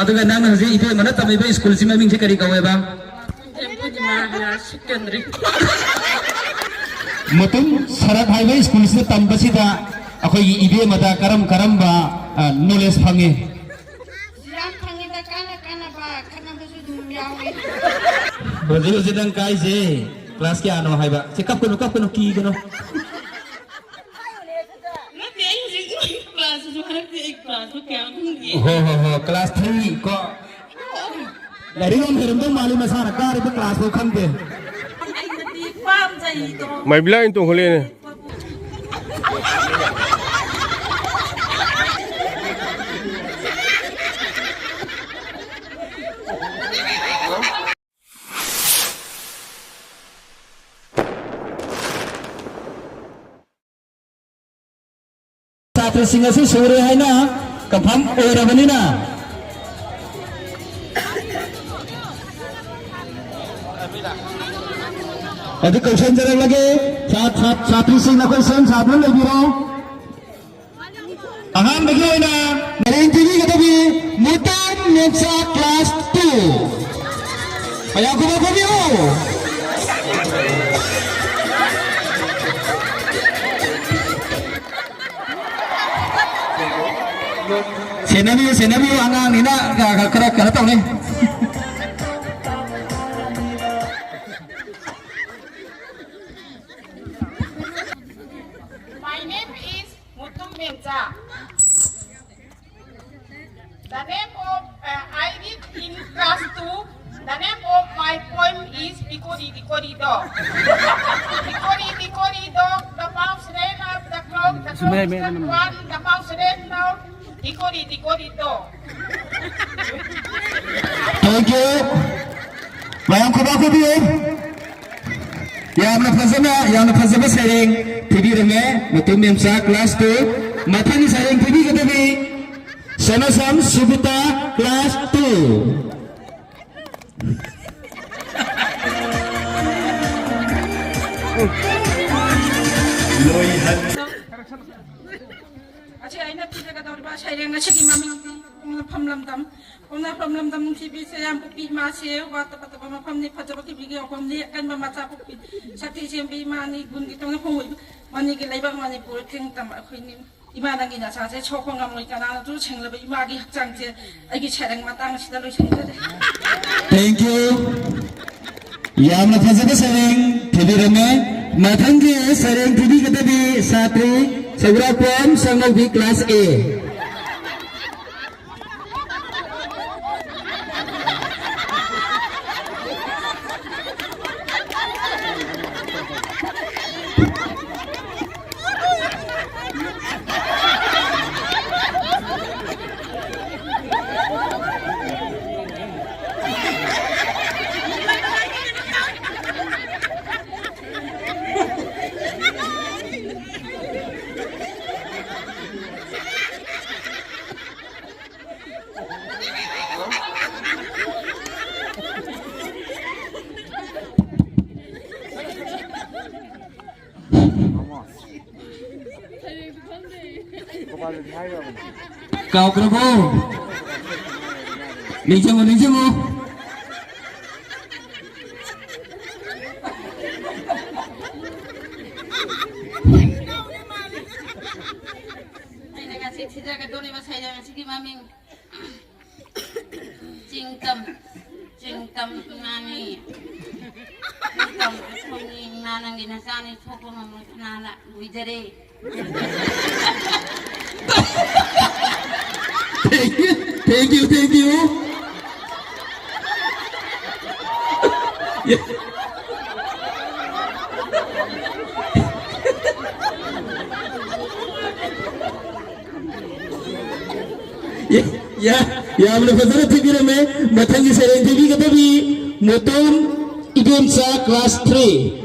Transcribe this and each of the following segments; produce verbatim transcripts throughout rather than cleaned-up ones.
ꯑꯗꯨꯒ ꯅꯪꯅ ꯍꯧꯖꯤꯛ ꯏꯕꯦꯝꯃꯅ ꯇꯝꯃꯤꯕ ꯁ꯭ꯀꯨꯜꯁꯤ ꯃꯃꯤꯡꯁꯤ ꯀꯔꯤ ꯀꯧꯋꯦꯕ? ꯄꯨꯔꯅꯤꯃꯥ ꯍꯥꯌꯔ ꯁꯦꯀꯦꯟꯗꯔꯤ꯫ ꯃꯇꯨꯡ ꯁꯔꯠ ꯍꯥꯏꯕ ꯁ꯭ꯀꯨꯜꯁꯤꯗ ꯇꯝꯕꯁꯤꯗ ꯑꯩꯈꯣꯏꯒꯤ ꯏꯕꯦꯝꯃꯗ ꯀꯔꯝ ꯀꯔꯝꯕ, ꯑ, ꯅꯣꯂꯦꯖ ꯐꯪꯉꯤ? ꯌꯥꯝ ꯐꯪꯉꯤꯗ, ꯀꯥꯟꯅ ꯀꯥꯟꯅꯕ ꯈꯠꯅꯕꯁꯨ ꯑꯗꯨꯝ ꯌꯥꯎꯏ꯫ ꯍꯧꯖꯤꯛ ꯍꯧꯖꯤꯛ ꯅꯪ ꯀꯥꯏꯁꯦ ꯀ꯭ꯂꯥꯁ ꯀꯌꯥꯅꯣ ꯍꯥꯏꯕ? ꯁꯤ ꯀꯞꯀꯅꯨ, ꯀꯞꯀꯅꯨ, ꯀꯤꯒꯅꯨ꯫ ꯅꯠꯇꯦ, ꯑꯩ ꯍꯧꯖꯤꯛ ꯀ꯭ꯂꯥꯁꯇꯁꯨ ꯍꯥꯏꯔꯛꯇꯦ, ꯑꯩ ꯀ꯭ꯂꯥꯁꯇꯣ ꯀꯌꯥ ꯈꯪꯗꯦ꯫ ꯍꯣ, ꯍꯣ, ꯍꯣ, ꯀ꯭ꯂꯥꯁ ꯊ꯭ꯔꯤ ꯀꯣ꯫ ꯂꯥꯏꯔꯤꯛ ꯌꯥꯝ ꯍꯩꯔꯝꯗꯧ ꯃꯥꯜꯂꯤ, ꯃꯁꯥꯅ ꯀꯥꯔꯤꯕ ꯀ꯭ꯂꯥꯁꯇꯣ ꯈꯪꯗꯦ꯫ ꯑꯩꯅꯗꯤ ꯄꯥꯝꯖꯩꯗꯣ꯫ ꯃꯥꯏꯕꯤꯂꯥ ꯑꯣꯏꯅ ꯇꯣꯡꯈꯠꯂꯛꯑꯦꯅꯦ꯫ ꯁꯥꯇ꯭ꯔꯁꯤꯡ ꯑꯁꯤ ꯁꯨꯔꯦ ꯍꯥꯏꯅ ꯀꯟꯐꯥꯔꯝ ꯑꯣꯏꯔꯕꯅꯤꯅ, ꯍꯧꯖꯤꯛ ꯀꯧꯁꯟꯖꯔꯛꯂꯒꯦ꯫ ꯁꯥ-, ꯁꯥ-, ꯁꯥꯇ꯭ꯔꯤꯁꯤꯡ ꯅꯈꯣꯏ ꯁꯦꯝ ꯁꯥꯗꯨꯅ ꯂꯩꯕꯤꯔꯣ꯫ ꯑꯍꯥꯟꯕꯒꯤ ꯑꯣꯏꯅ ꯃꯔꯦꯡ ꯄꯤꯕꯤꯒꯗꯕꯤ ꯃꯨꯇꯥꯟ ꯃꯦꯝꯆꯥ class two꯫ ꯃꯌꯥꯝ ꯈꯨꯕꯥꯛ ꯈꯨꯕꯤꯌꯨ꯫ ꯁꯦꯟꯅꯕꯤꯌꯨ, ꯁꯦꯟꯅꯕꯤꯌꯨ, ꯑꯉꯥꯡꯅꯤꯅ ꯈꯔ, ꯈꯔ ꯀꯩꯅꯣ ꯇꯧꯅꯤ꯫ My name is Mutum Memcha. The name of, uh, I read in class two. The name of my poem is Dikori Dikori Dog. Dikori Dikori Dog, the mouse ran up the clock, the clock struck one, the mouse ran down. Dikori Dikori Dog. Thank you. ꯃꯌꯥꯝ ꯈꯨꯕꯥꯛ ꯈꯨꯕꯤꯌꯨ꯫ ꯌꯥꯝꯅ ꯐꯖꯅ, ꯌꯥꯝꯅ ꯐꯖꯕ ꯁꯩꯔꯦꯡ ꯊꯤꯕꯤꯔꯝꯃꯦ Mutum ꯃꯦꯝꯆꯥ class two꯫ ꯃꯊꯪꯒꯤ ꯁꯩꯔꯦꯡ ꯊꯤꯕꯤꯒꯗꯕꯤ ꯁꯅꯥꯁꯝ ꯁꯨꯕꯤꯇꯥ class two꯫ ꯂꯣꯏꯍꯟ- ꯑꯁꯤ ꯑꯩꯅ ꯊꯤꯖꯒꯗꯧꯔꯤꯕ ꯁꯩꯔꯦꯡ ꯑꯁꯤꯒꯤ ꯃꯃꯤꯡꯗꯤ ꯃꯐꯝ ꯂꯝꯗꯝ, ꯄꯥꯎꯅꯥ ꯃꯐꯝ ꯂꯝꯗꯝ ꯅꯨꯡꯁꯤꯕꯤ ꯁꯌꯥꯝ ꯄꯣꯛꯄꯤ ꯏꯃꯥꯁꯦ, ꯋꯥꯠꯇꯕ ꯇꯕ ꯃꯐꯝꯅꯤ, ꯐꯖꯕ ꯀꯤꯕꯤꯒꯤ ꯍꯧꯐꯝꯅꯤ, ꯑꯀꯟꯕ ꯃꯆꯥ ꯄꯣꯛꯄꯤ, ꯁꯛꯇꯤ ꯁꯦꯝꯕꯤ ꯏꯃꯥꯅꯤ, ꯒꯨꯟꯒꯤ ꯇꯝꯅ ꯍꯣꯡꯕꯤ ꯃꯅꯤꯒꯤ ꯂꯩꯕꯥꯛ ꯃꯅꯤꯄꯨꯔ ꯊꯤꯡ ꯇꯝꯕ ꯑꯩꯈꯣꯏꯅꯤ꯫ ꯏꯃꯥ ꯅꯪꯒꯤ ꯅꯁꯥꯁꯦ ꯁꯣꯛꯄ ꯉꯝꯂꯣꯏ, ꯀꯅꯥꯅꯁꯨ ꯁꯦꯡꯂꯕ ꯏꯃꯥꯒꯤ ꯍꯛꯆꯥꯡꯁꯦ꯫ ꯑꯩꯒꯤ ꯁꯩꯔꯦꯡ ꯃꯇꯥꯡ ꯑꯁꯤꯗ ꯂꯣꯏꯁꯤꯟꯖꯔꯦ꯫ Thank you. ꯌꯥꯝꯅ ꯐꯖꯕ ꯁꯩꯔꯦꯡ ꯊꯤꯕꯤꯔꯝꯃꯦ꯫ ꯃꯊꯪꯒꯤ ꯁꯩꯔꯦꯡ ꯊꯤꯕꯤꯒꯗꯕꯤ ꯁꯥꯇ꯭ꯔꯤ ꯁꯧꯒ꯭ꯔꯥꯛꯄꯝ ꯁꯪꯅꯧꯕꯤ class A꯫ ꯀꯥꯎꯈ꯭ꯔꯕꯣ? ꯅꯤꯡꯁꯤꯡꯉꯣ, ꯅꯤꯡꯁꯤꯡꯉꯣ꯫ ꯑꯩꯅ ꯉꯁꯤ ꯊꯤꯖꯒꯗꯧꯔꯤꯕ ꯁꯩꯔꯦꯡ ꯑꯁꯤꯒꯤ ꯃꯃꯤꯡ ꯆꯤꯡꯇꯝ, ꯆꯤꯡꯇꯝ ꯏꯃꯥꯅꯤ꯫ ꯆꯤꯡꯇꯝ ꯑꯩꯈꯣꯏꯅꯤ ꯏꯃꯥ ꯅꯪꯒꯤ ꯅꯆꯥꯅꯤ ꯊꯣꯛꯄ ꯉꯝꯃꯣꯏ ꯀꯅꯥꯅ ꯂꯣꯏꯖꯔꯦ꯫ Thank you, thank you, thank you. ꯌꯥ-, ꯌꯥ-, ꯌꯥꯝꯅ ꯐꯖꯅ ꯊꯤꯕꯤꯔꯝꯃꯦ꯫ ꯃꯊꯪꯒꯤ ꯁꯩꯔꯦꯡ ꯊꯤꯕꯤꯒꯗꯕꯤ ꯃꯣꯇꯣꯝ ꯏꯕꯦꯝꯆꯥ class three꯫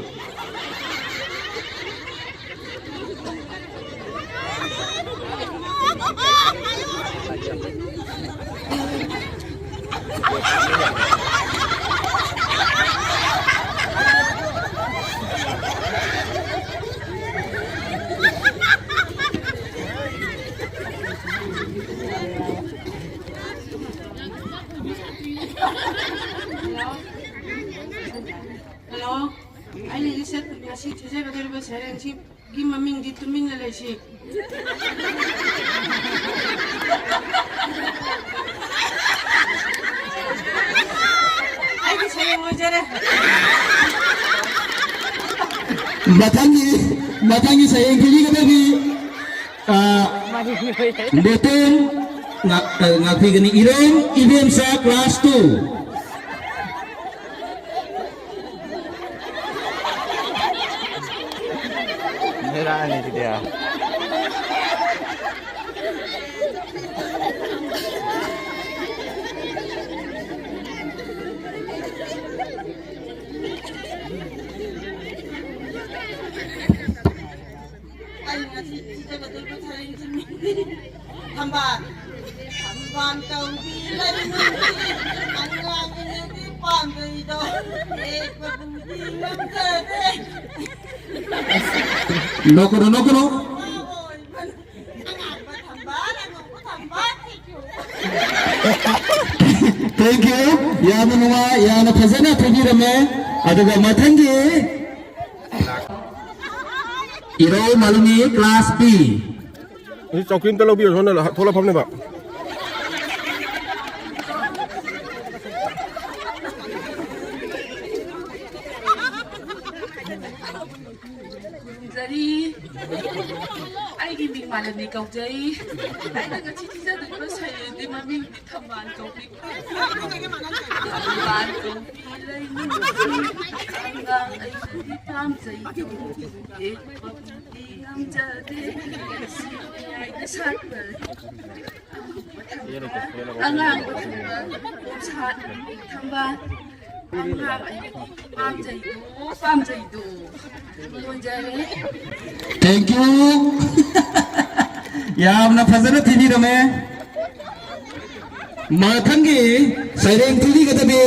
ꯍꯜꯂꯣ꯫ ꯍꯜꯂꯣ꯫ ꯑꯩꯅ ꯉꯁꯤ, ꯉꯁꯤ ꯊꯤꯖꯒꯗꯧꯔꯤꯕ ꯁꯩꯔꯦꯡꯁꯤꯒꯤ ꯃꯃꯤꯡꯗꯤ ꯇꯨꯃꯤꯟꯅ ꯂꯩꯁꯤ꯫ ꯑꯩꯒꯤ ꯁꯩꯔꯦꯡ ꯂꯣꯏꯖꯔꯦ꯫ ꯃꯊꯪꯒꯤ, ꯃꯊꯪꯒꯤ ꯁꯩꯔꯦꯡ ꯊꯤꯕꯤꯒꯗꯕꯤ, ꯑ, ꯕꯦꯇꯣꯟ ꯉꯥꯛ-, ꯑ, ꯉꯥꯛꯄꯤꯒꯅꯤ꯫ ꯏꯔꯣꯝ ꯏꯕꯦꯝꯆꯥ, class two꯫ ꯕꯦꯔꯥꯅꯤ ꯁꯤꯗꯤ꯫ ꯑꯩ ꯉꯁꯤ ꯊꯤꯖꯒꯗꯧꯔꯤꯕ ꯁꯩꯔꯦꯡꯁꯤ ꯃꯤꯡꯗꯤ ꯊꯝꯕꯥꯜ꯫ ꯊꯝꯕꯥꯜ ꯀꯧꯕꯤ ꯂꯩꯅꯨꯡꯁꯤ ꯑꯉꯥꯡ ꯑꯩꯅꯗꯤ ꯄꯥꯝꯖꯩꯗꯣ ꯍꯦꯛꯄꯕꯨꯗꯤ ꯉꯝꯖꯗꯦ꯫ ꯅꯣꯛꯀꯅꯨ, ꯅꯣꯛꯀꯅꯨ꯫ ꯑꯉꯥꯡꯕ ꯊꯝꯕꯥꯜ, ꯑꯉꯧꯕ ꯊꯝꯕꯥꯜ, thank you꯫ Thank you꯫ ꯌꯥꯝꯅ ꯅꯨꯡꯉꯥꯏ, ꯌꯥꯝꯅ ꯐꯖꯅ ꯊꯤꯕꯤꯔꯝꯃꯦ꯫ ꯑꯗꯨꯒ ꯃꯊꯪꯒꯤ ꯏꯔꯧ ꯃꯂꯨꯃꯤ, class B꯫ ꯍꯧꯖꯤꯛ ꯆꯧꯀ꯭ꯔꯤ ꯑꯝꯇ ꯂꯧꯕꯤꯌꯣ, ꯁꯣꯝꯗ ꯊꯣꯛꯂꯛꯐꯝꯅꯦꯕ꯫ ꯈꯨꯔꯨꯝꯖꯔꯤ꯫ ꯑꯩꯒꯤ ꯃꯤꯡ ꯃꯥꯂꯦꯝꯅꯤ ꯀꯧꯖꯩ꯫ ꯑꯩꯅ ꯉꯁꯤ ꯊꯤꯖꯗꯣꯔꯤꯕ ꯁꯩꯔꯦꯡꯗꯤ ꯃꯃꯤꯡꯗꯤ ꯊꯝꯕꯥꯜ ꯀꯧꯕꯤ꯫ ꯊꯝꯕꯥꯜ ꯀꯧꯕꯤ ꯂꯩꯅꯨꯡꯁꯤ ꯑꯉꯥꯡ ꯑꯩꯅꯗꯤ ꯄꯥꯝꯖꯩ꯫ ꯍꯦꯛꯄꯕꯨꯗꯤ ꯉꯝꯖꯗꯦ꯫ ꯁꯤꯔꯣꯏ ꯁꯥꯠꯄ ꯑꯉꯥꯡꯕ ꯊꯝꯕꯥꯜ ꯁꯥꯠꯄꯤ ꯊꯝꯕꯥꯜ꯫ ꯑꯉꯥꯡ ꯑꯩꯅꯗꯤ ꯄꯥꯝꯖꯩꯗꯣ, ꯄꯥꯝꯖꯩꯗꯣ꯫ ꯂꯣꯏꯖꯔꯦ꯫ Thank you꯫ ꯌꯥꯝꯅ ꯐꯖꯅ ꯊꯤꯕꯤꯔꯝꯃꯦ꯫ ꯃꯊꯪꯒꯤ ꯁꯩꯔꯦꯡ ꯊꯤꯕꯤꯒꯗꯕꯤ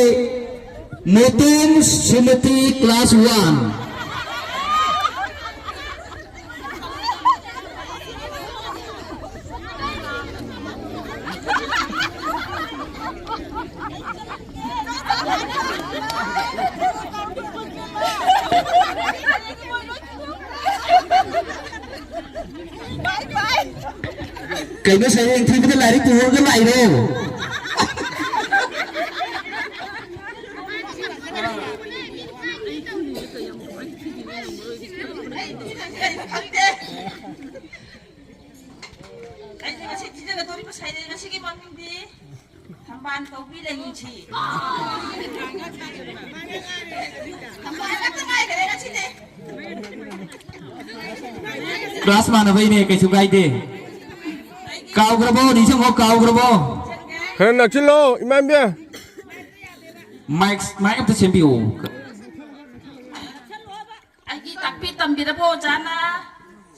ꯃꯣꯇꯣꯝ ꯁꯨꯃꯇꯤ, class one꯫ ꯀꯩꯅꯣ, ꯁꯩꯔꯦꯡ ꯊꯤꯕꯗ ꯂꯥꯏꯔꯤꯛ ꯄꯨꯔꯒ ꯂꯥꯛꯏꯔꯣ? ꯑꯩꯗꯤ ꯉꯁꯤ ꯊꯤꯖꯒꯗꯧꯔꯤꯕ ꯁꯩꯔꯦꯡ ꯑꯁꯤꯒꯤ ꯃꯃꯤꯡꯗꯤ ꯊꯝꯕꯥꯜ ꯀꯧꯕꯤ ꯂꯩꯅꯨꯡꯁꯤ꯫ ꯊꯝꯕꯥꯜ ꯉꯥꯛꯇ ꯉꯥꯏꯈꯔꯦ ꯉꯁꯤꯗꯤ꯫ ꯀ꯭ꯂꯥꯁ ꯃꯥꯟꯅꯕꯩꯅꯦ, ꯀꯩꯁꯨ ꯀꯥꯏꯗꯦ꯫ ꯀꯥꯎꯈ꯭ꯔꯕꯣ? ꯅꯤꯡꯁꯤꯡꯉꯣ, ꯀꯥꯎꯈ꯭ꯔꯕꯣ? ꯈꯔ ꯅꯛꯁꯤꯜꯂꯣ, ꯏꯃꯥ ꯏꯕꯦꯝ꯫ ꯃꯥꯏꯛ, ꯃꯥꯏꯛ ꯑꯝꯇ ꯁꯦꯝꯕꯤꯌꯣ꯫ ꯑꯩꯒꯤ ꯇꯥꯛꯄꯤ ꯇꯝꯕꯤꯔꯕ ꯑꯣꯖꯥꯅ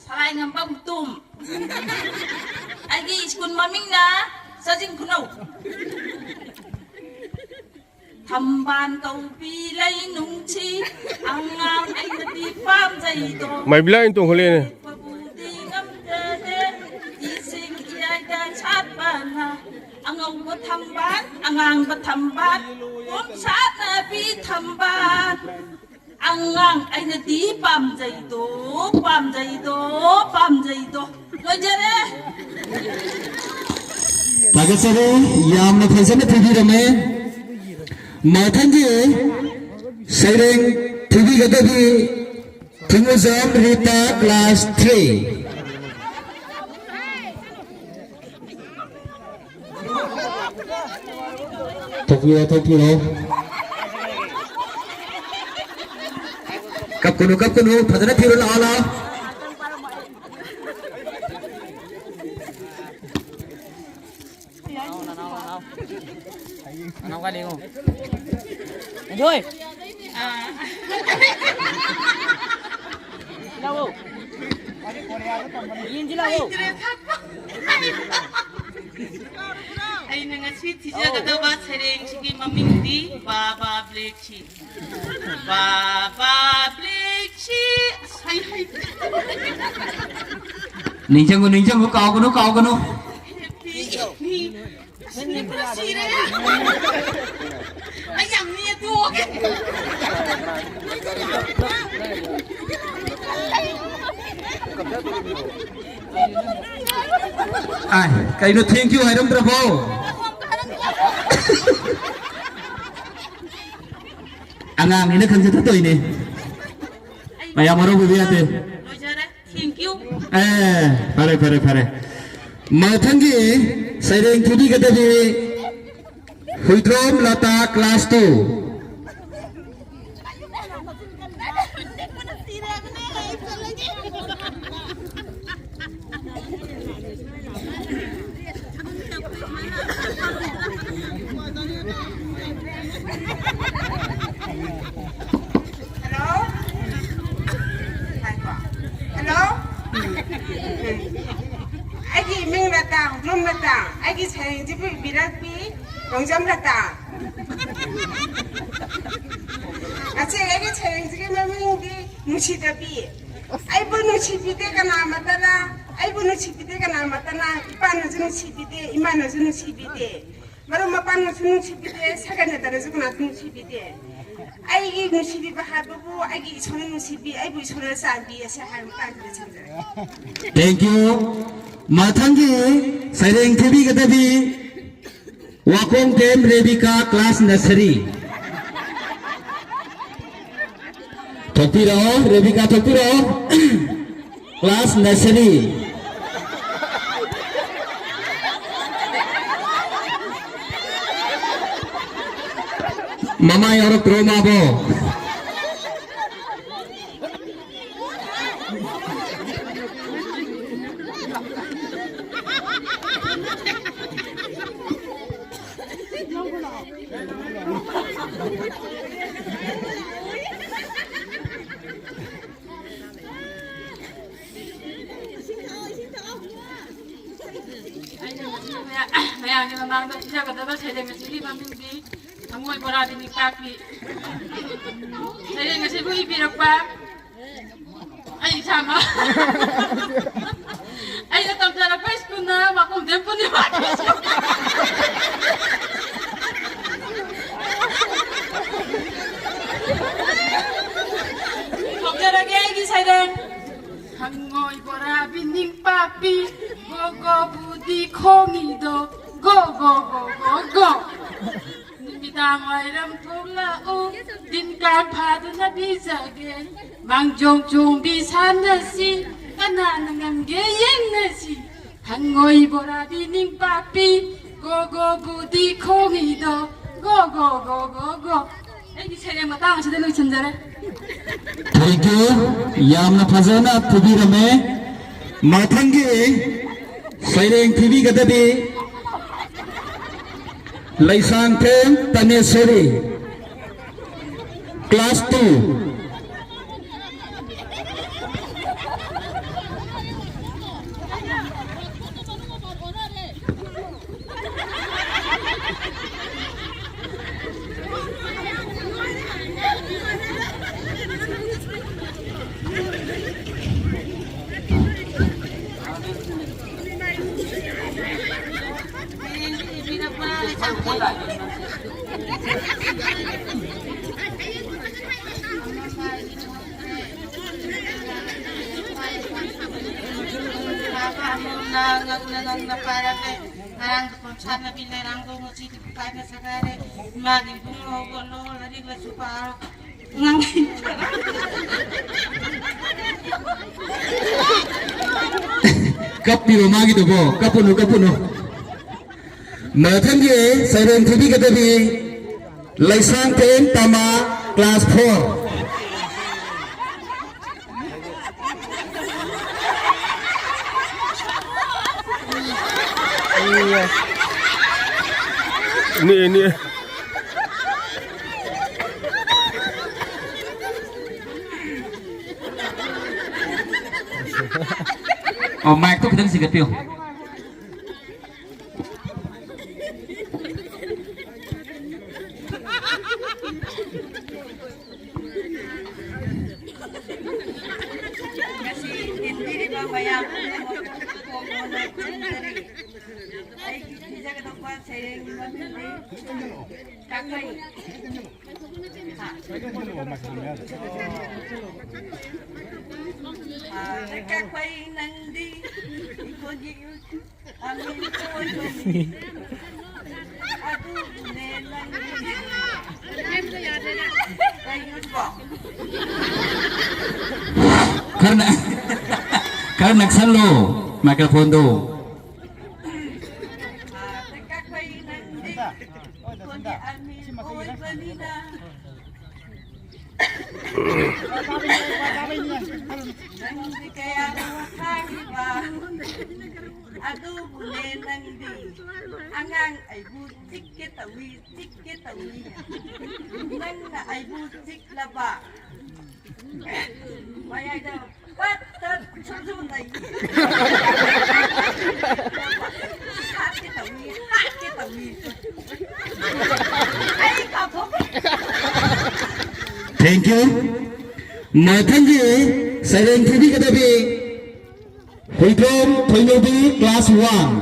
ꯁꯔꯥꯏꯉꯝꯕ ꯃꯨꯇꯨꯝ꯫ ꯑꯩꯒꯤ ꯁ꯭ꯀꯨꯜ ꯃꯃꯤꯡꯅ ꯆꯥꯖꯤꯡ ꯈꯨꯅꯧ꯫ ꯊꯝꯕꯥꯜ ꯀꯧꯕꯤ ꯂꯩ ꯅꯨꯡꯁꯤ ꯑꯉꯥꯡ ꯑꯩꯅꯗꯤ ꯄꯥꯝꯖꯩꯗꯣ꯫ ꯃꯥꯏꯕꯤꯂꯥ ꯑꯣꯏꯅ ꯇꯣꯡꯈꯠꯂꯛꯑꯦꯅꯦ꯫ ꯄꯕꯨꯗꯤ ꯉꯝꯖꯗꯦ ꯏꯁꯤꯡ ꯏꯌꯥꯏꯗ ꯁꯥꯠꯄꯅ꯫ ꯑꯉꯧꯕ ꯊꯝꯕꯥꯜ, ꯑꯉꯥꯡꯕ ꯊꯝꯕꯥꯜ, ꯄꯣꯝ ꯁꯥꯠꯅꯕꯤ ꯊꯝꯕꯥꯜ꯫ ꯑꯉꯥꯡ ꯑꯩꯅꯗꯤ ꯄꯥꯝꯖꯩꯗꯣ, ꯄꯥꯝꯖꯩꯗꯣ, ꯄꯥꯝꯖꯩꯗꯣ꯫ ꯂꯣꯏꯖꯔꯦ꯫ ꯊꯥꯒꯠꯆꯔꯤ, ꯌꯥꯝꯅ ꯐꯖꯅ ꯊꯤꯕꯤꯔꯝꯃꯦ꯫ ꯃꯊꯪꯒꯤ ꯁꯩꯔꯦꯡ ꯊꯤꯕꯤꯒꯗꯕꯤ ꯊꯤꯡꯉꯨꯖꯝ ꯔꯤꯇꯥ, class three꯫ ꯊꯣꯛꯄꯤꯔꯣ, ꯊꯣꯛꯄꯤꯔꯣ꯫ ꯀꯞꯀꯅꯨ, ꯀꯞꯀꯅꯨ, ꯐꯖꯅ ꯊꯤꯔꯣ, ꯂꯥꯛꯑꯣ, ꯂꯥꯛꯑꯣ꯫ ꯅꯅꯥꯎ ꯀꯥꯏ ꯂꯩꯉꯣ? ꯑꯦꯟꯖꯣꯏ! ꯁꯤ ꯂꯥꯛꯑꯣ꯫ ꯌꯦꯟꯁꯤ ꯂꯥꯛꯑꯣ꯫ ꯑꯩꯅ ꯉꯁꯤ ꯊꯤꯖꯒꯗꯕ ꯁꯩꯔꯦꯡꯁꯤꯒꯤ ꯃꯃꯤꯡꯗꯤ ꯕꯥꯕꯥ ꯕ꯭ꯂꯦꯛ ꯁꯤ꯫ ꯕꯥꯕꯥ ꯕ꯭ꯂꯦꯛ ꯁꯤ꯫ ꯑꯁ, ꯑꯩ ꯍꯩꯇ꯭ꯔꯦ꯫ ꯅꯤꯡꯁꯤꯡꯉꯨ, ꯅꯤꯡꯁꯤꯡꯉꯨ, ꯀꯥꯎꯒꯅꯨ, ꯀꯥꯎꯒꯅꯨ꯫ Happy evening. ꯑꯁ, ꯅꯤꯡꯕꯅ ꯁꯤꯔꯦ꯫ ꯑꯩ ꯌꯥꯝ ꯅꯦꯠ ꯇꯣꯛꯑꯒꯦ꯫ ꯑꯥꯏ, ꯀꯩꯅꯣ thank you ꯍꯥꯏꯔꯝꯗ꯭ꯔꯕꯣ? ꯑꯉꯥꯡꯅꯤꯅ ꯈꯪꯖꯗ ꯇꯧꯏꯅꯦ꯫ ꯃꯌꯥꯝ ꯍꯔꯥꯎꯕꯤꯕ ꯌꯥꯗꯦ꯫ ꯂꯣꯏꯖꯔꯦ꯫ Thank you꯫ ꯑꯦ, ꯐꯔꯦ, ꯐꯔꯦ, ꯐꯔꯦ꯫ ꯃꯊꯪꯒꯤ ꯁꯩꯔꯦꯡ ꯊꯤꯕꯤꯒꯗꯕꯤ Huidrom Lata, class two꯫ Hello? Hello? ꯑꯩꯒꯤ ꯃꯤꯡ ꯂꯇꯥ, ꯍꯨꯏꯗ꯭ꯔꯣꯝ ꯂꯇꯥ꯫ ꯑꯩꯒꯤ ꯁꯩꯔꯦꯡꯁꯤꯕꯨ ꯏꯕꯤꯔꯛꯄꯤ ꯔꯣꯡꯖꯝ ꯂꯇꯥ꯫ ꯉꯁꯤ ꯑꯩꯒꯤ ꯁꯩꯔꯦꯡꯁꯤꯒꯤ ꯃꯃꯤꯡꯗꯤ ꯅꯨꯡꯁꯤꯗꯕꯤ꯫ ꯑꯩꯕꯨ ꯅꯨꯡꯁꯤꯕꯤꯗꯦ ꯀꯅꯥꯃꯠꯇꯅ, ꯑꯩꯕꯨ ꯅꯨꯡꯁꯤꯕꯤꯗꯦ ꯀꯅꯥꯃꯠꯇꯅ, ꯏꯄꯥꯅꯁꯨ ꯅꯨꯡꯁꯤꯕꯤꯗꯦ, ꯏꯃꯥꯅꯁꯨ ꯅꯨꯡꯁꯤꯕꯤꯗꯦ, ꯃꯔꯨꯞ ꯃꯄꯥꯡꯅꯁꯨ ꯅꯨꯡꯁꯤꯕꯤꯗꯦ, ꯁꯒꯩ ꯅꯥꯇꯩꯅꯁꯨ ꯀꯅꯥꯁꯨ ꯅꯨꯡꯁꯤꯕꯤꯗꯦ꯫ ꯑꯩꯒꯤ ꯅꯨꯡꯁꯤꯕꯤꯕ ꯍꯥꯏꯕꯕꯨ ꯑꯩꯒꯤ ꯏꯁꯣꯔꯅ ꯅꯨꯡꯁꯤꯕꯤ, ꯑꯩꯕꯨ ꯏꯁꯣꯔꯅ ꯆꯥꯟꯕꯤ ꯑꯁꯤ ꯍꯥꯏꯕ ꯃꯇꯥꯡꯁꯤꯗ ꯊꯝꯖꯔꯒꯦ꯫ Thank you꯫ ꯃꯊꯪꯒꯤ ꯁꯩꯔꯦꯡ ꯊꯤꯕꯤꯒꯗꯕꯤ ꯋꯥꯈꯣꯡꯊꯦꯝ Rebika, class nursery꯫ ꯊꯣꯛꯄꯤꯔꯛꯑꯣ, Rebika, ꯊꯣꯛꯄꯤꯔꯛꯑꯣ꯫ Class nursery꯫ ꯃꯃꯥ ꯌꯥꯎꯔꯛꯇ꯭ꯔꯣ ꯃꯥꯕꯣ? ꯑꯩꯅ ꯉꯁꯤ ꯃꯌꯥ-, ꯃꯌꯥꯝꯒꯤ ꯃꯃꯥꯡꯗ ꯄꯤꯖꯒꯗꯕ ꯁꯩꯔꯦꯡ ꯑꯁꯤꯒꯤ ꯃꯃꯤꯡꯗꯤ ꯊꯃꯣꯏ ꯕꯣꯔꯥꯕꯤꯅꯤ ꯀꯥꯛꯄꯤ꯫ ꯁꯩꯔꯦꯡ ꯑꯁꯤꯕꯨ ꯏꯕꯤꯔꯛꯄ ꯑꯩ ꯏꯁꯥꯃꯛ꯫ ꯑꯩꯅ ꯇꯝꯖꯔꯛꯄ ꯁ꯭ꯀꯨꯜꯅ ꯋꯥꯈꯣꯡꯊꯦꯝ ꯄꯨꯔꯅꯤꯃꯥ ꯁ꯭ꯀꯨꯜ꯫ ꯇꯝꯖꯔꯒꯦ ꯑꯩꯒꯤ ꯁꯩꯔꯦꯡ꯫ ꯍꯪꯉꯣꯏ ꯋꯥꯏꯔꯝ ꯊꯣꯛꯂꯛꯎ, ꯇꯤꯟ ꯀꯥꯡ ꯐꯥꯗꯨꯅ ꯄꯤꯖꯒꯦ꯫ ꯃꯥꯡꯖꯣꯡ ꯆꯣꯡꯕꯤ ꯁꯥꯟꯅꯁꯤ, ꯀꯅꯥꯅ ꯉꯝꯒꯦ ꯌꯦꯡꯅꯁꯤ꯫ ꯍꯪꯉꯣꯏ ꯕꯣꯔꯥꯗꯤ ꯅꯤꯡꯄꯥꯛꯄꯤ, ꯒꯣ ꯒꯣ ꯕꯨꯗꯤ ꯈꯣꯡꯉꯤꯗꯣ, go go go go go. ꯑꯩꯒꯤ ꯁꯩꯔꯦꯡ ꯃꯇꯥꯡ ꯑꯁꯤꯗ ꯂꯣꯏꯁꯤꯟꯖꯔꯦ꯫ Thank you. ꯌꯥꯝꯅ ꯐꯖꯅ ꯐꯨꯕꯤꯔꯝꯃꯦ꯫ ꯃꯊꯪꯒꯤ ꯁꯩꯔꯦꯡ ꯊꯤꯕꯤꯒꯗꯕꯤ ꯂꯩꯁꯥꯡꯊꯦꯝ ꯇꯅꯦꯁꯣꯔꯤ, class two꯫ ꯉꯥꯡꯅ ꯉꯥꯡꯅ ꯄꯥꯏꯔꯛꯂꯦ꯫ ꯉꯔꯥꯡꯗ ꯄꯣꯝꯁꯥꯠꯅꯕꯤ ꯂꯩꯔꯥꯡꯗꯣ ꯉꯁꯤꯗꯤ ꯄꯥꯏꯅ ꯁꯥꯒꯥꯏꯔꯦ꯫ ꯏꯃꯥꯒꯤ ꯏꯕꯨꯡ ꯍꯧꯒꯠꯂꯣ, ꯂꯥꯏꯔꯤꯛ ꯂꯥꯏꯁꯨ ꯄꯥꯔꯣ꯫ ꯉꯥꯡꯅꯤꯡꯗ꯭ꯔꯦ꯫ ꯀꯞꯄꯤꯔꯣ ꯃꯥꯒꯤꯗꯨꯕꯣ? ꯀꯞꯄꯨꯅꯨ, ꯀꯞꯄꯨꯅꯨ꯫ ꯃꯊꯪꯒꯤ ꯁꯩꯔꯦꯡ ꯊꯤꯕꯤꯒꯗꯕꯤ ꯂꯩꯁꯥꯡꯊꯦꯝ ꯇꯃꯥ, class four꯫ ꯅꯦ, ꯅꯦ꯫ ꯑꯣ, mic ꯇꯣ ꯈꯤꯇꯪ ꯆꯤꯡꯈꯠꯄꯤꯌꯨ꯫ ꯉꯁꯤ ꯇꯤꯟꯕꯤꯔꯤꯕ ꯃꯌꯥꯝ ꯄꯨꯝꯅꯃꯛꯄꯨ ꯀꯣꯛ ꯉꯥꯎꯅ ꯈꯨꯔꯨꯝꯖꯔꯤ꯫ ꯑꯩꯒꯤ ꯄꯤꯖꯒꯗꯧꯕ ꯁꯩꯔꯦꯡꯒꯤ ꯃꯃꯤꯡꯗꯤ ꯀꯥꯛꯐꯩ꯫ ꯀꯥꯛꯐꯩ ꯅꯪꯗꯤ ꯏꯈꯣꯟꯒꯤ ꯑꯃꯤꯟ ꯑꯣꯏꯕꯅꯤ꯫ ꯑꯗꯨꯕꯨꯅꯦ ꯅꯪ ꯈꯔ ꯅ-, ꯈꯔ ꯅꯛꯁꯜꯂꯣ ꯃꯥꯏꯀ꯭ꯔꯣꯐꯣꯟꯗꯣ꯫ ꯑꯥ, ꯀꯛꯄꯩ ꯅꯪꯗꯤ ꯈꯣꯟꯗꯤ ꯑꯅꯤ ꯑꯣꯏꯕꯅꯤꯅ꯫ ꯅꯪꯗꯤ ꯀꯌꯥꯗ ꯋꯥꯈꯥꯏꯔꯤꯕ? ꯑꯗꯨꯕꯨꯅꯦ ꯅꯪꯗꯤ ꯑꯉꯥꯡ ꯑꯩꯕꯨ ꯆꯤꯛꯀꯦ ꯇꯧꯏ, ꯆꯤꯛꯀꯦ ꯇꯧꯏ꯫ ꯅꯪꯅ ꯑꯩꯕꯨ ꯆꯤꯛꯂꯕ? ꯃꯌꯥꯏꯗ ꯄꯠ ꯇꯠ ꯁꯨꯝ ꯁꯨꯝ ꯂꯩ꯫ ꯍꯥꯠꯀꯦ ꯇꯧꯏ, ꯍꯥꯠꯀꯦ ꯇꯧꯏ꯫ ꯑꯩ ꯀꯥꯎꯊꯣꯛꯈ꯭ꯔꯦ꯫ Thank you. ꯃꯊꯪꯒꯤ ꯁꯩꯔꯦꯡ ꯊꯤꯕꯤꯒꯗꯕꯤ ꯍꯨꯏꯗ꯭ꯔꯣꯝ ꯊꯣꯏꯅꯨꯕꯤ, class one꯫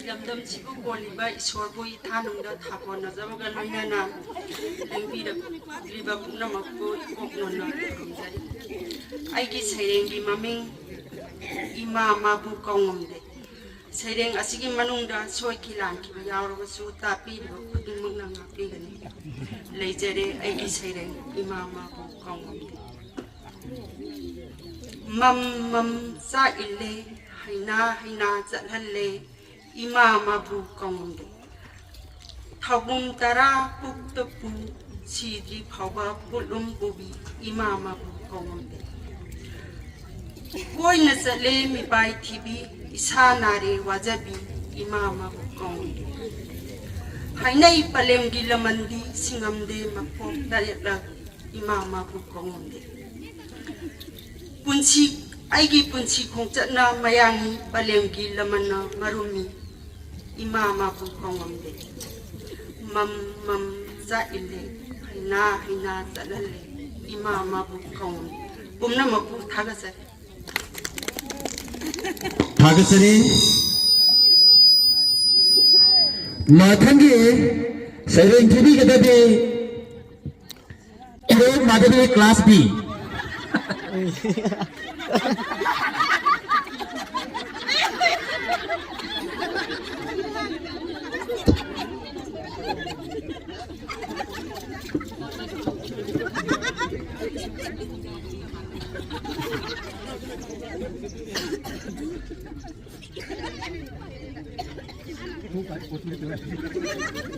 ꯂꯝꯗꯝꯁꯤꯕꯨ ꯀꯣꯜꯂꯤꯕ ꯏꯁꯣꯔꯕꯨ ꯏꯊꯥꯅꯨꯡꯗ ꯊꯥꯒꯣꯟꯅꯖꯕꯒ ꯂꯣꯏꯅꯅ ꯂꯦꯡꯕꯤꯔꯛꯂꯤꯕ ꯄꯨꯝꯅꯃꯛꯄꯨ ꯏꯀꯣꯛ ꯅꯣꯟꯅ ꯈꯨꯔꯨꯝꯖꯔꯤ꯫ ꯑꯩꯒꯤ ꯁꯩꯔꯦꯡꯒꯤ ꯃꯃꯤꯡ ꯏꯃꯥ ꯃꯥꯕꯨ ꯀꯧꯉꯝꯗꯦ꯫ ꯁꯩꯔꯦꯡ ꯑꯁꯤꯒꯤ ꯃꯅꯨꯡꯗ ꯁꯣꯏꯈꯤ ꯂꯥꯟꯈꯤꯕ ꯌꯥꯎꯔꯕꯁꯨ ꯇꯥꯛꯄꯤꯔꯤꯕ ꯈꯨꯗꯤꯡꯃꯛꯅ ꯉꯥꯛꯄꯤꯒꯅꯤ꯫ ꯂꯩꯖꯔꯦ ꯑꯩꯒꯤ ꯁꯩꯔꯦꯡ ꯏꯃꯥ ꯃꯥꯕꯨ ꯀꯧꯉꯝꯗꯦ꯫ ꯃꯝ ꯃꯝ ꯆꯥꯛ ꯏꯜꯂꯦ, ꯍꯩꯅꯥ ꯍꯩꯅꯥ ꯆꯠꯍꯜꯂꯦ, ꯏꯃꯥ ꯃꯥꯕꯨ ꯀꯧꯉꯝꯗꯦ꯫ ꯊꯧꯕꯨꯝ ꯇꯔꯥ ꯄꯨꯛꯇ ꯄꯨ, ꯁꯤꯗ꯭ꯔꯤ ꯐꯥꯎꯕ ꯄꯣꯠꯂꯨꯝ ꯄꯨꯕꯤ, ꯏꯃꯥ ꯃꯥꯕꯨ ꯀꯧꯉꯝꯗꯦ꯫ ꯀꯣꯏꯅ ꯆꯠꯂꯦ ꯃꯤꯄꯥꯏ ꯊꯤꯕꯤ, ꯏꯁꯥ ꯅꯥꯔꯦ ꯋꯥꯖꯕꯤ, ꯏꯃꯥ ꯃꯥꯕꯨ ꯀꯧꯉꯝꯗꯦ꯫ ꯍꯥꯏꯅꯩ ꯄꯂꯦꯝꯒꯤ ꯂꯃꯟꯗꯤ ꯁꯤꯡꯉꯝꯗꯦ ꯃꯈꯣꯡ ꯇꯔꯦꯠꯂꯛ, ꯏꯃꯥ ꯃꯥꯕꯨ ꯀꯧꯉꯝꯗꯦ꯫ ꯄꯨꯟꯁꯤ, ꯑꯩꯒꯤ ꯄꯨꯟꯁꯤ ꯈꯣꯡꯆꯠꯅ ꯃꯌꯥꯡꯅꯤ, ꯄꯂꯦꯝꯒꯤ ꯂꯃꯟꯅ ꯃꯔꯨꯝꯅꯤ, ꯏꯃꯥ ꯃꯥꯕꯨ ꯀꯧꯉꯝꯗꯦ꯫ ꯃꯝ ꯃꯝ ꯆꯥꯛ ꯏꯜꯂꯦ, ꯍꯩꯅꯥ ꯍꯩꯅꯥ ꯆꯠꯍꯜꯂꯦ, ꯏꯃꯥ ꯃꯥꯕꯨ ꯀꯧꯉꯝꯗꯦ꯫ ꯄꯨꯝꯅꯃꯛꯄꯨ ꯊꯥꯒꯠꯆꯔꯤ꯫ ꯊꯥꯒꯠꯆꯔꯤ꯫ ꯃꯊꯪꯒꯤ ꯁꯩꯔꯦꯡ ꯊꯤꯕꯤꯒꯗꯕꯤ ꯏꯔꯣꯏ ꯃꯥꯙꯕꯤ, class B꯫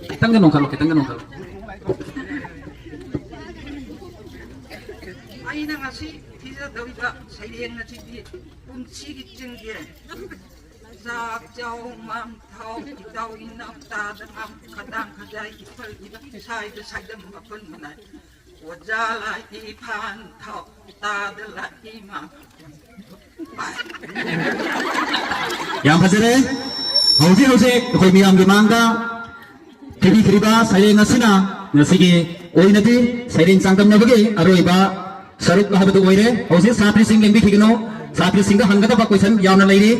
ꯈꯤꯇꯪꯒ ꯅꯣꯡꯈꯠꯂꯣ, ꯈꯤꯇꯪꯒ ꯅꯣꯡꯈꯠꯂꯣ꯫ ꯑꯩꯅ ꯉꯁꯤ ꯊꯤꯖꯗꯧꯔꯤꯕ ꯁꯩꯔꯦꯡ ꯑꯁꯤꯗꯤ ꯄꯨꯟꯁꯤꯒꯤ ꯆꯤꯡꯒꯦ꯫ ꯆꯥꯛ ꯆꯥꯎ ꯃꯥꯡ ꯊꯥꯎ ꯏꯇꯥꯎ ꯏꯅꯥꯎ ꯇꯥꯗ ꯉꯥꯡ ꯈꯗꯥꯡ ꯈꯖꯥꯏ ꯏꯐꯜ ꯏꯐꯜ ꯁꯥꯏꯗ ꯁꯥꯏꯗꯝ ꯃꯐꯜ ꯃꯅꯥꯏ꯫ ꯑꯣꯖꯥ ꯂꯥꯏ ꯏꯐꯥꯟ ꯊꯥꯎ ꯇꯥꯗ ꯂꯥꯏ ꯏꯃꯥ꯫ ꯌꯥꯝ ꯐꯖꯔꯦ꯫ ꯍꯧꯖꯤꯛ ꯍꯧꯖꯤꯛ ꯑꯩꯈꯣꯏ ꯃꯤꯌꯥꯝꯒꯤ ꯃꯥꯡꯗ ꯊꯤꯕꯤꯈ꯭ꯔꯤꯕ ꯁꯩꯔꯦꯡ ꯑꯁꯤꯅ ꯉꯁꯤꯒꯤ ꯑꯣꯏꯅꯗꯤ ꯁꯩꯔꯦꯡ ꯆꯥꯡꯗꯝꯅꯕꯒꯤ ꯑꯔꯣꯏꯕ ꯁꯔꯨꯛ ꯍꯥꯏꯕꯗꯨ ꯑꯣꯏꯔꯦ꯫ ꯍꯧꯖꯤꯛ ꯁꯥꯇ꯭ꯔꯤꯁꯤꯡ ꯂꯦꯡꯕꯤꯈꯤꯒꯅꯨ꯫ ꯁꯥꯇ꯭ꯔꯤꯁꯤꯡꯗ ꯍꯪꯒꯗꯕ question ꯌꯥꯝꯅ ꯂꯩꯔꯤ꯫